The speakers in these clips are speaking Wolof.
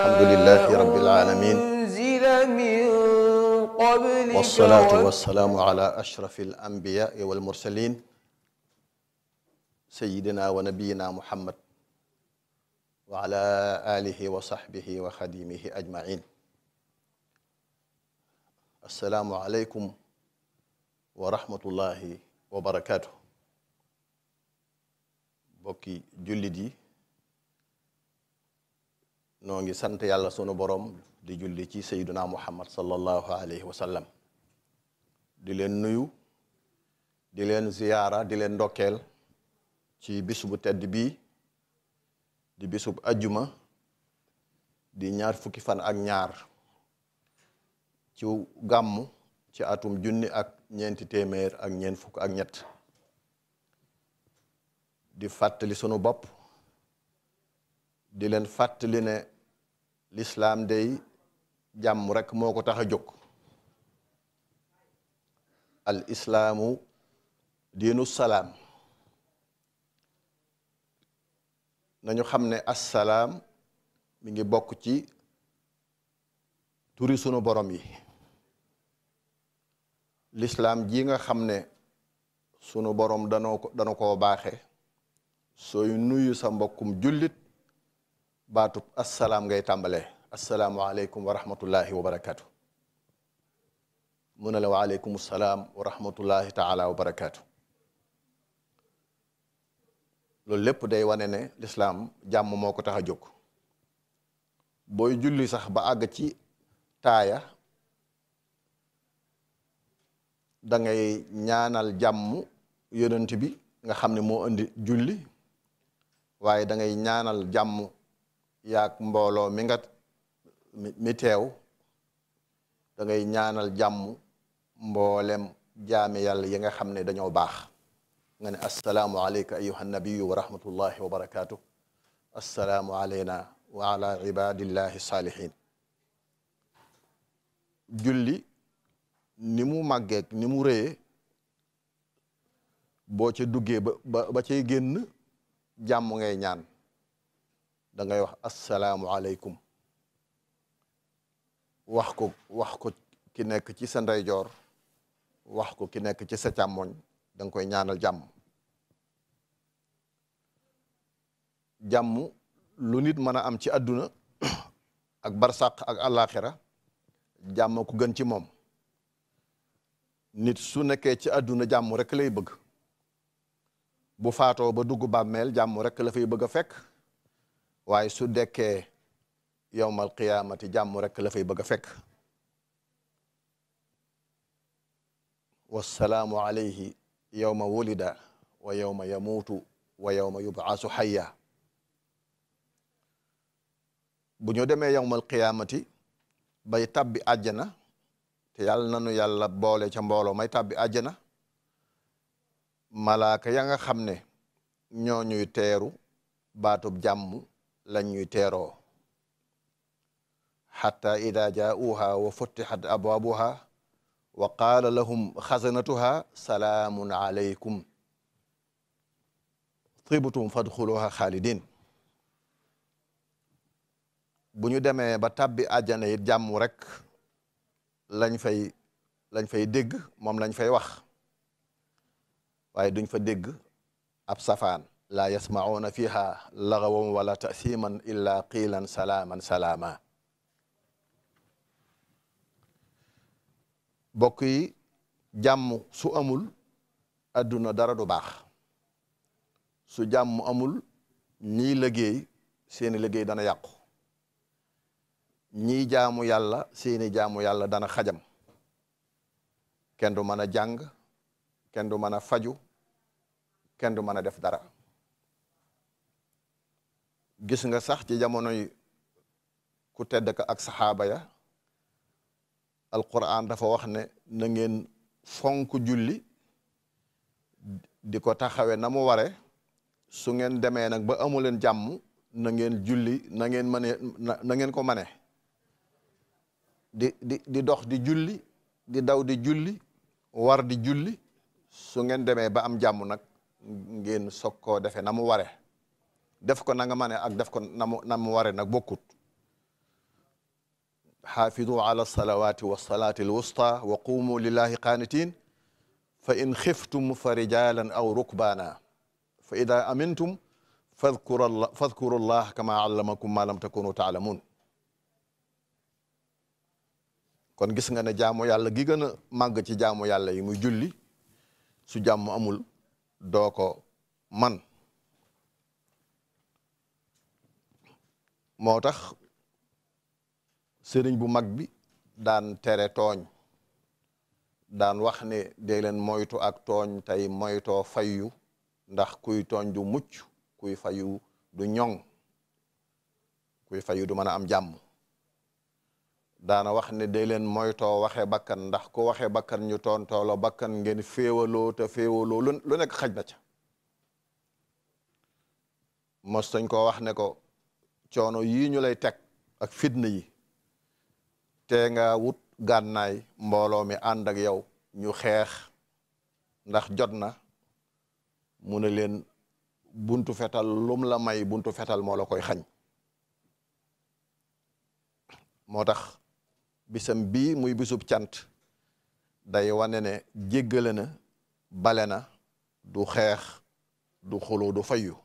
alhamdulillahi rabbil alamin wassalatu wassalamu ala ashrafil anbiya'i wal mursalin sayyidina wa nabiyyina muhammad wa ala alihi wa sahbihi wa khadimihi ajma'in. Assalamu alaikum wa rahmatullahi wa barakatuh. Bokki jullit yi, noo ngi sant yàlla sunu borom di julli ci sayyiduna muhammad sallallahu alayhi wa sallam, di leen nuyu, di leen ziyaara, di leen ndokkeel ci bisu bu tedd bii di bisub ajjuma di ñaar fukki fan ak ñaar ci gàmmu ci atum junni ak ñeenti téeméer ak ñeent fukk ak ñett, di fàttali sunu bopp, di leen fàttali ne lislaam day jàmm rekk moo ko tax a jóg. al islaamu diinu salaam. nañu xam ne assalaam mi ngi bokk ci turi sunu borom yi. lislaam ji nga xam ne sunu borom dana koo baaxe, sooy nuyu sa mbokkum jullit baatub assalaam ngay tàmbalee, assalaamu aleykum wa rahmatullahi wa barakatu. mu ne la wa aleykum salaam wa rahmatullahi taala wa barakatu. loolu lépp day wane ne lislaam jàmm moo ko tax a jóg. booy julli sax ba àgg ci taaya da ngay ñaanal jàmm yonent bi nga xam ne moo indi julli, waaye da ngay ñaanal jàmm yaak mbooloo mi teew, da ngay ñaanal jàmm mboolem jaami yàlla yi nga xam ne dañoo baax. nga ne assalaamu alayka ayuha nabiyu wa rahmatullahi wa barakatuh, assalaamu alayna wa ala ibadillahi salihin. julli ni mu màggeek ni mu rëyee, boo ca duggee ba cay génn jàmm ngay ñaan. da ngay wax assalaamu aleykum, wax ko ki nekk ci sa ndeyjoor, wax ko ki nekk ci sa càmmoñ, da nga koy ñaanal jàmm. jàmm lu nit mën a am ci àdduna ak barsàq ak àllaaxira, jàmm ku gën ci moom. nit su nekkee ci àdduna jàmm rek lay bëgg, bu faatoo ba dugg bàmmeel jàmm rek la fay bëgg a fekk, waaye su dekkee yowmal qiyaamati jàmm rek la fay bëgg a fekk. wassalaamu alayhi yowma wulida wa yowma yamuutu wa yowma yubaasu hayya. bu ñu demee yowmal qiyaamati bay tabbi àjjana, te yàlla nanu yàlla boole ca mbooloo may tabbi àjjana, malaaka ya nga xam ne ñoo ñuy teeru baatub jàmm lañ ñuy teeroo. xatta ida jaauha wa futixat abwaabuha wa qaala lahum xasanatuha salaamun alaykum tibtum fadxuluha xaalidin. bu ñu demee ba tabbi àjjana it jàmm rek lañ fay dégg, moom lañ fay wax, waaye duñ fa dégg ab safaan. laa yasmacuuna fiha lagawan wala tasiman illa qiilan salaaman salaama. bokk yi, jàmm su amul adduna dara du baax. su jàmm amul ñii liggéey seeni liggéey dana yàqu, ñii jaamu yàlla seeni jaamu yàlla dana xajam. kenn du mën a jàng, kenn du mën a faju, kenn du mën a def dara. gis nga sax ci jamonoy ku tedd ka ak saxaaba ya, alquran dafa wax ne na ngeen fonk julli di ko taxawe na mu ware. su ngeen demee nag ba amuleen jàmm, na ngeen julli na ngeen ko mane. di dox di julli, di daw di julli, war di julli. su ngeen demee ba am jàmm nag ngeen soog koo defee na mu ware. def ko na nga mane ak def ko na mu ware nag bokkut. xaafidu ala salawaati wa salaati alwusta wa qumu lillahi qaanitin fa in xiftum fa rijalan aw rukbaana fa ida amintum fadkuru llah kama allamakum ma lam takunu taalamun. kon gis nga ne jaamu yàlla gi gën a màgg ci jaamu yàlla yi muy julli su jàmm amul doo ko man. moo tax sëriñ bu mag bi daan tere tooñ, daan wax ne dee leen moytu ak tooñ tey moytoo fayu, ndax kuy tooñ du mucc, kuy fayu du ñoŋ, kuy fayu du mën a am jàmm. daana wax ne dee leen moytoo waxe bakkan, ndax ku waxe bakkan ñu tontoola bakkan ngeen féewaloo te féewaloo lu nekk xaj na ca. mos tañ koo wax ne ko coono yii ñu lay teg ak fitna yi te nga wut gànnaay mbooloo mi ànd ak yow ñu xeex ndax jot na. mu ne leen buntu fetal lum la may buntu fetal moo la koy xañ. moo tax bisam bii muy bisub cant day wane ne jéggale na, bale na, du xeex, du xulu, du fayu.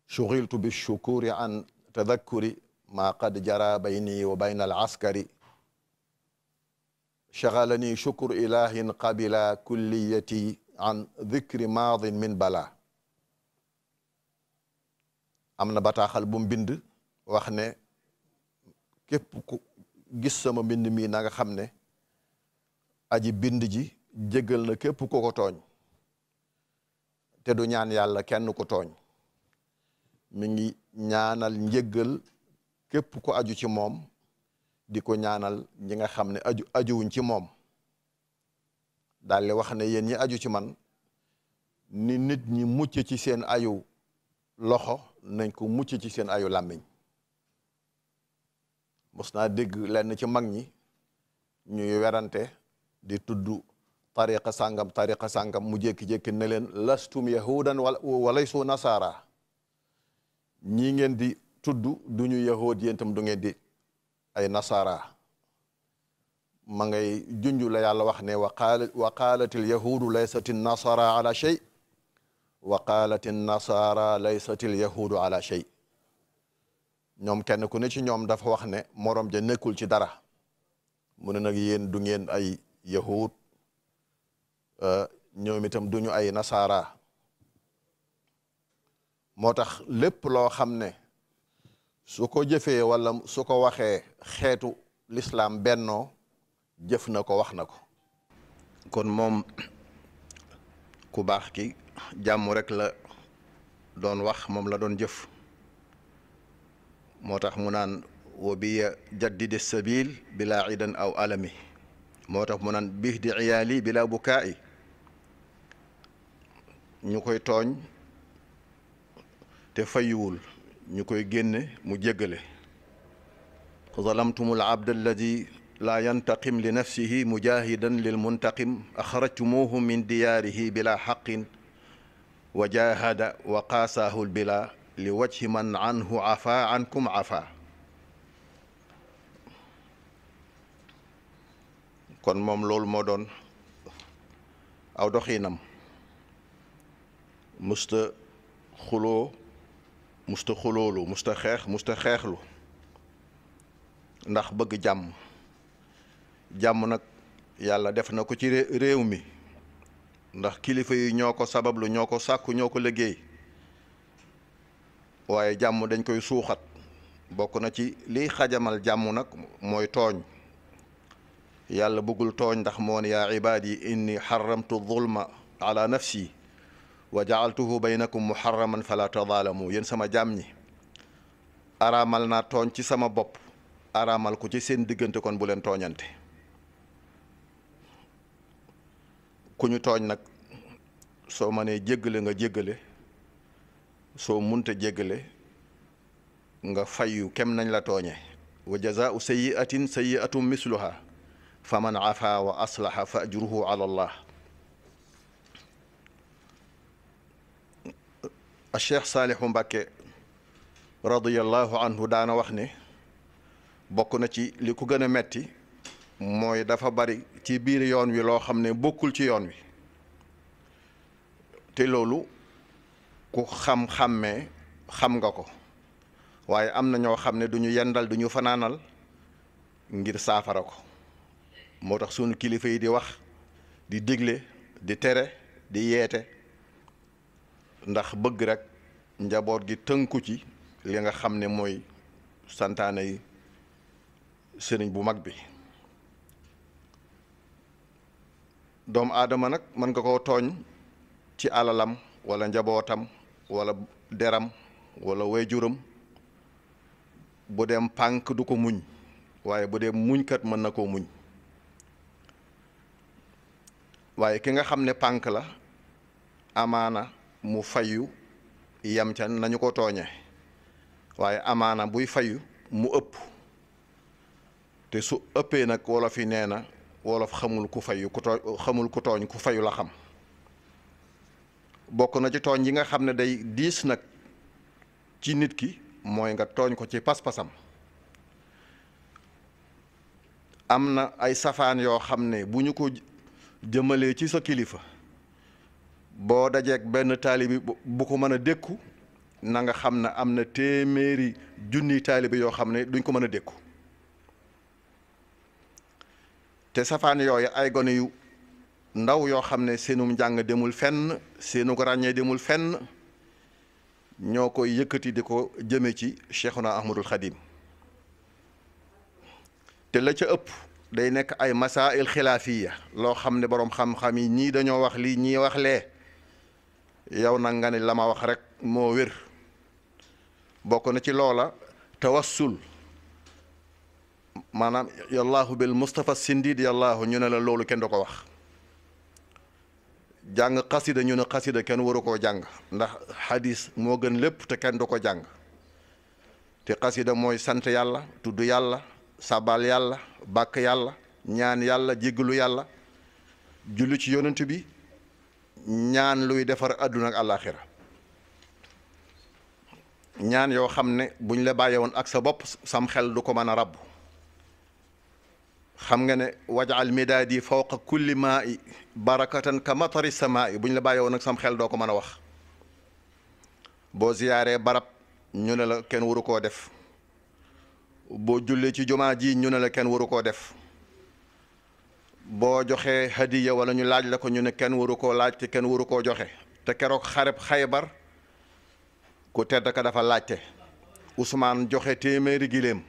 shughiltu bi shukuri an tadakkuri ma qad jara bayni wa bayna al askari shaghalani shukru ilahin qabila kulliyati an dhikri maadin min bala. am na bataaxal bu mu bind wax ne képp ku gis sama mbind mi na nga xam ne aji bind ji jéggal na képp ku ko tooñ te du ñaan yàlla kenn ku tooñ. mi ngi ñaanal njéggal képp ku aju ci moom, di ko ñaanal ñi nga xam ne ajuwuñ ci moom. daal di wax ne yéen ñi aju ci man ni nit ñi mucc ci seen ayu loxo nañ ko mucc ci seen ayu làmmiñ. mos naa dégg lenn ci mag ñi ñuy werante di tudd tariqa sàngam mu jékki-jékki ne leen lastum yahudan walaysu nasara. ñii ngeen di tudd duñu yahud, yéen itam du ngeen di ay nasara. ma ngay junju la yàlla wax ne wa qaalatil yahudu laysatin nasara ala shay wa qaalatin nasara laysatil yahudu ala shay. ñoom kenn ku ne ci ñoom dafa wax ne morom ja nekkul ci dara. mu ne nag yéen du ngeen ay yahud, ñoom itam duñu ay nasara. moo tax lépp loo xam ne su ko jëfee wala su ko waxee xeetu lislaam bennoo jëf na ko, wax na ko. kon moom ku baax ki jàmm rek la doon wax, moom la doon jëf. moo tax mu naan wa bi jaddidi sabil bila idan aw alami. moo tax mu naan bih di iyaali bila bukaa'i. ñu koy tooñ te fayiwul ñu koy génne mu jéggale. zalamtumul abd alladi la yantaqim li nafsihi mujahidan lil muntaqim axrajtumuhu min diyaarihi bila xaqin wa jahada wa qaasaahu bila li wajhi man anhu afa ankum afa. kon moom loolu moo doon aw doxiinam. musta xuloo, musta xuloolu, musta xeexlu ndax bëgg jàmm. jàmm nag yàlla def na ko ci réew mi, ndax kilifa yi ñoo ko sabablu, ñoo ko sàkku, ñoo ko liggéey. waaye jàmm dañ koy suuxat. bokk na ci liy xajamal jàmm nag mooy tooñ. yàlla bëggul tooñ ndax moo ne yaa ibaadi inni xaramtu zulma ala nafsi wa jaaltuhu baynakum muharraman fala tadaalamu. yéen sama jaam ñi araamal naa tooñ ci sama bopp, araamal ko ci seen diggante, kon bu leen tooñante. ku ñu tooñ nag soo mënee jéggale nga jéggale, soo munta jéggale nga fayu kem nañ la tooñe. wa jazaau sayyi'atin sayyi'atun misluha fa man afa wa aslaha fa ajruhu ala allah. a Cheikh Saalihu Mbàkke radiyallahu anhu daana wax ne bokk na ci li ko gën a metti mooy dafa bari ci biir yoon wi loo xam ne bokkul ci yoon wi te loolu ku xam-xàmmee xam nga ko waaye am na ñoo xam ne duñu yendal duñu fanaanal ngir saafara ko moo tax sunu kilifa yi di wax di digle di tere di yeete ndax bëgg rek njaboot gi tënku ci li nga xam ne mooy santaane yi sëriñ bu mag bi. doomu aadama nag mën nga koo tooñ ci alalam wala njabootam wala deram wala wayjuram bu dem pànk du ko muñ waaye bu dee muñkat mën na koo muñ waaye ki nga xam ne pànk la amaana mu fayu yam ca nañu ko tooñe waaye amaana buy fayu mu ëpp te su ëppee nag wolof yi nee na wolof xamul ku fayu xamul ku tooñ ku fayu la xam bokk na ci tooñ yi nga xam ne day diis nag ci nit ki mooy nga tooñ ko ci pas-pasam am na ay safaan yoo xam ne bu ñu ko jëmalee ci sa kilifa boo dajeek benn taalibi bu ko mën a dékku na nga xam ne am na téeméeri junni taalibi yoo xam ne duñ ko mën a dékku te safaan yooyu ay gone yu ndaw yoo xam ne seenum njàng demul fenn seenu ko ràññee demul fenn ñoo koy yëkkati di ko jëme ci Cheikhuna Ahmadul Xadim te la ca ëpp day nekk ay masail xilaafiya loo xam ne boroom xam-xam yi ñii dañoo wax lii ñii wax lee yow nag nga ne la ma wax rek moo wér bokk na ci loola tawassul maanaam yallaahu bil Mustafa Sindiid yallaahu ñu ne la loolu kenn du ko wax jàng xasida ñu ne xasida kenn waru koo jàng ndax xadis moo gën lépp te kenn du ko jàng te xasida mooy sant yàlla tudd yàlla sabal yàlla bàkk yàlla ñaan yàlla jéggalu yàlla julli ci yonent bi ñaan luy defar àdduna ak àllaaxira ñaan yoo xam ne buñ la bàyyee woon ak sa bopp sam xel du ko mën a rabb xam nga ne wajal midaadi fawqa kulli maa i barakatan ka matari samaa i buñ la bàyyee woon ak sam xel doo ko mën a wax boo ziyaaree barab ñu ne la kenn waru koo def boo jullee ci jumaa ji ñu ne la kenn waru koo def boo joxee hadiya wala ñu laaj la ko ñu ne kenn waru koo laaj te kenn waru koo joxe te keroog xareb Xaybar ku tedd ka dafa laajte Usmaan joxe téeméeri giléem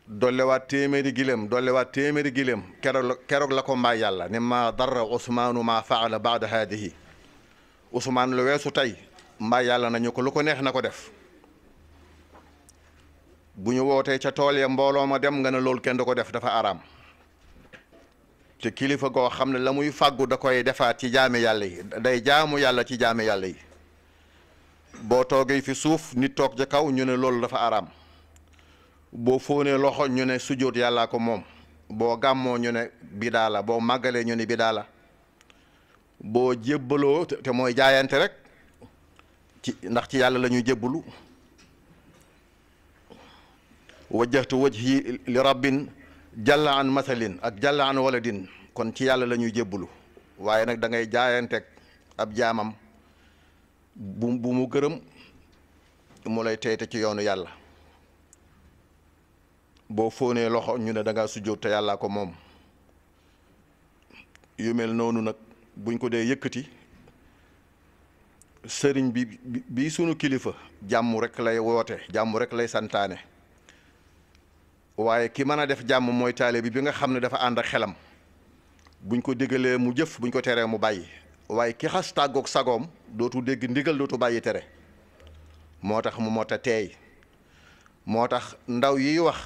dollewaat téeméeri giléem keroog la ko mbaay yàlla ne ma darra Usmaanu ma faala baada haadihi Usmaan lu weesu tey mbaay yàlla nañu ko lu ko neex na ko def bu ñu wootee ca tool ya mbooloo ma dem nga ne loolu kenn du ko def dafa araam te kilifa goo xam ne la muy fàggu da koy defaat ci jaami yàlla yi day jaamu yàlla ci jaami yàlla yi boo toogee fi suuf nit toog ca kaw ñu ne loolu dafa araam boo fóonee loxo ñu ne sujjóot yàllaa ko moom boo gàmmoo ñu ne bidaa la boo màggalee ñu ne bidaa la boo jébbaloo te mooy jaayante rek ci ndax ci yàlla la ñuy jébbalu wajjahtu wajhi li rabbin jalla an masalin ak jalla an waladin kon ci yàlla la ñuy jébbalu waaye nag da ngay jaayanteeg ab jaamam bu mu gërëm mu lay teyte ci yoonu yàlla boo fóonee loxo ñu ne da ngaa sujjóot te yàllaa ko moom yu mel noonu nag buñ ko dee yëkkati sëriñ bi sunu kilifa jàmm rek lay woote jàmm rek lay santaane waaye ki mën a def jàmm mooy taalibe bi nga xam ne dafa ànd ak xelam buñ ko diggalee mu jëf buñ ko teree mu bàyyi waaye ki xas tàggoog sagoom dootu dégg ndigal dootu bàyyi tere moo tax mu mot a teey moo tax ndaw yiy wax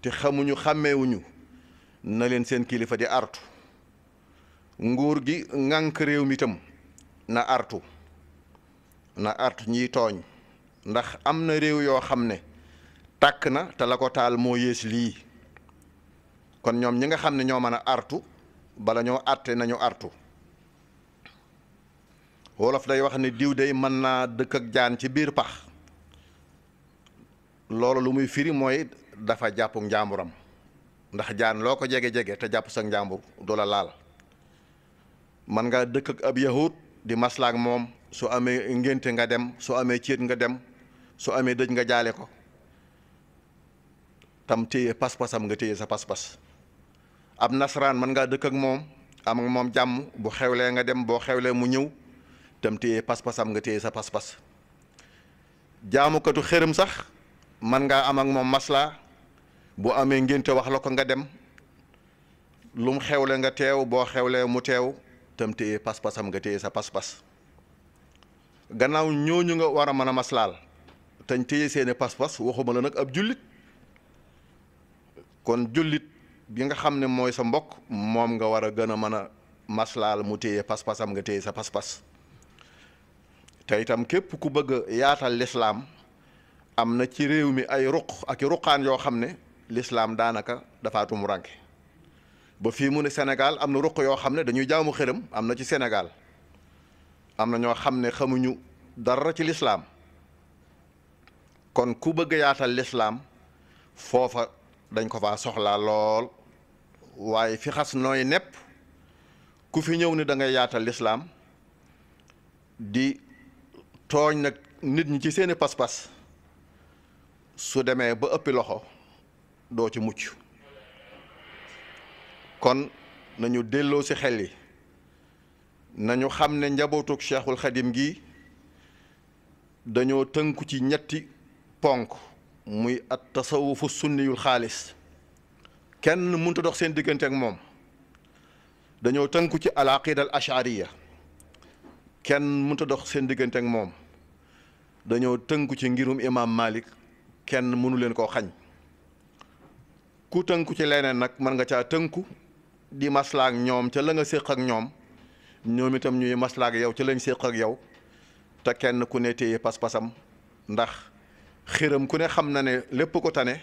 te xamuñu xàmmeewuñu na leen seen kilifa di artu nguur gi ŋànk réew mi tam na artu ñiy tooñ ndax am na réew yoo xam ne tàkk na te la ko taal moo yées lii kon ñoom ñi nga xam ne ñoo mën a artu bala ñoo àtte nañu artu wolof day wax ne diw day mën naa dëkk ak jaan ci biir pax loolu lu muy firi mooy dafa jàpp njàmburam ndax jaan loo ko jege-jege te jàpp sa njàmbur du la laal. man nga dëkk ak ab yahud di maslaak moom su amee ngénte nga dem su amee céet nga dem su amee dëj nga jaale ko tam téye pas-pasam nga téye sa pas-pas. ab nasaraan mën ngaa dëkk ak moom am ak moom jàmm bu xewlee nga dem boo xewlee mu ñëw tam téye pas-pasam nga téye sa pas-pas. jaamukatu xërëm sax mën ngaa am ak moom maslaa bu amee ngénte wax la ko nga dem lu mu xewle nga teew boo xewlee mu teew tam téye pas-pasam nga téye sa pas-pas. gannaaw ñooñu nga war a mën a maslaal tañ téye seeni pas-pas waxuma la nag ab jullit. kon jullit bi nga xam ne mooy sa mbokk moom nga war a gën a mën a maslaal mu téye pas-pasam nga téye sa pas-pas. te itam képp ku bëgg a yaatal lislaam am na ci réew mi ay ruq ak ruqaan yoo xam ne lislaam daanaka dafa tumuranke ba fii mu ne Sénégal am na ruq yoo xam ne dañuy jaamu xërëm am na ci Sénégal am na ñoo xam ne xamuñu dara ci lislaam. kon ku bëgg a yaatal lislaam foofa dañ ko faa soxlaa lool waaye fi xas nooy nepp ku fi ñëw ni da ngay yaatal lislaam di tooñ nag nit ñi ci seeni pas-pas su demee ba ëppi loxo doo ci mucc. kon nañu delloo ci xel yi nañu xam ne njabootug Cheikhul Khadim gi dañoo tënku ci ñetti ponk muy at tasawufu sunniyul xaalis kenn mënut a dox seen diggante ak moom. dañoo tënku ci al aqida al ashariya kenn mënut a dox seen diggante ak moom. dañoo tënku ci ngirum imam Malik kenn mënu leen koo xañ. ku tënku ci leneen nag mën nga caa tënku di maslaak ñoom ca la nga séq ak ñoom ñoom itam ñuy maslaak yow ca lañ séq ak yow te kenn ku ne téye pas-pasam ndax xërëm ku ne xam na ne lépp ko tane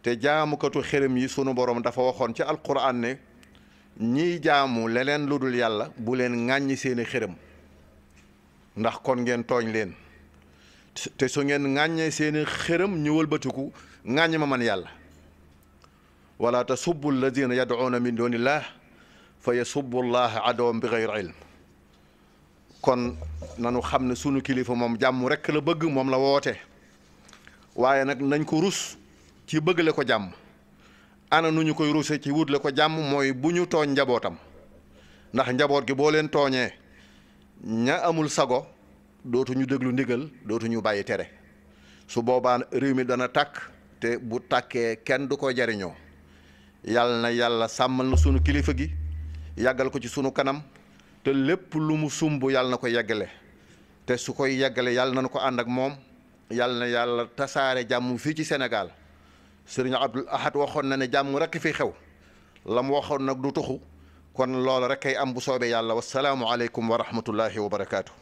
te jaamukatu xërëm yi sunu borom dafa waxoon ci alquran ne ñiy jaamu leneen lu dul yàlla bu leen ŋàññi seeni xërëm ndax kon ngeen tooñ leen te su ngeen ŋàññee seeni xërëm ñu wëlbatiku ŋàññ ma man yàlla. wala tasubbu alladina yad'una min dunillah fa yasubbu allaha adowan bi gayri ilm. kon nanu xam ne sunu kilifa moom jàmm rekk la bëgg moom la woote waaye nag nañ ko rus ci bëggle ko jàmm. ana nu ñu koy ruse ci wutle ko jàmm mooy bu ñu tooñ njabootam ndax njaboot gi boo leen tooñee ña amul sago dootuñu déglu ndigal dootuñu bàyyi tere su boobaa réew mi dana tàkk te bu tàkkee kenn du ko jariñoo. yàlla na yàlla sàmmal na sunu kilifa gi yàggal ko ci sunu kanam te lépp lu mu sumb yàlla na ko yeggale te su koy yeggale yàlla na ko ànd ak moom. yàlla na yàlla tasaare jàmm fii ci Sénégal. Sëriñ Abdul Ahad waxoon na ne jàmm rekk fi xew la mu waxoon nag du tuxu kon loolu rek kay am bu soobee yàlla wasalaamu aleykum wa rahmatullahi wa barakaatu.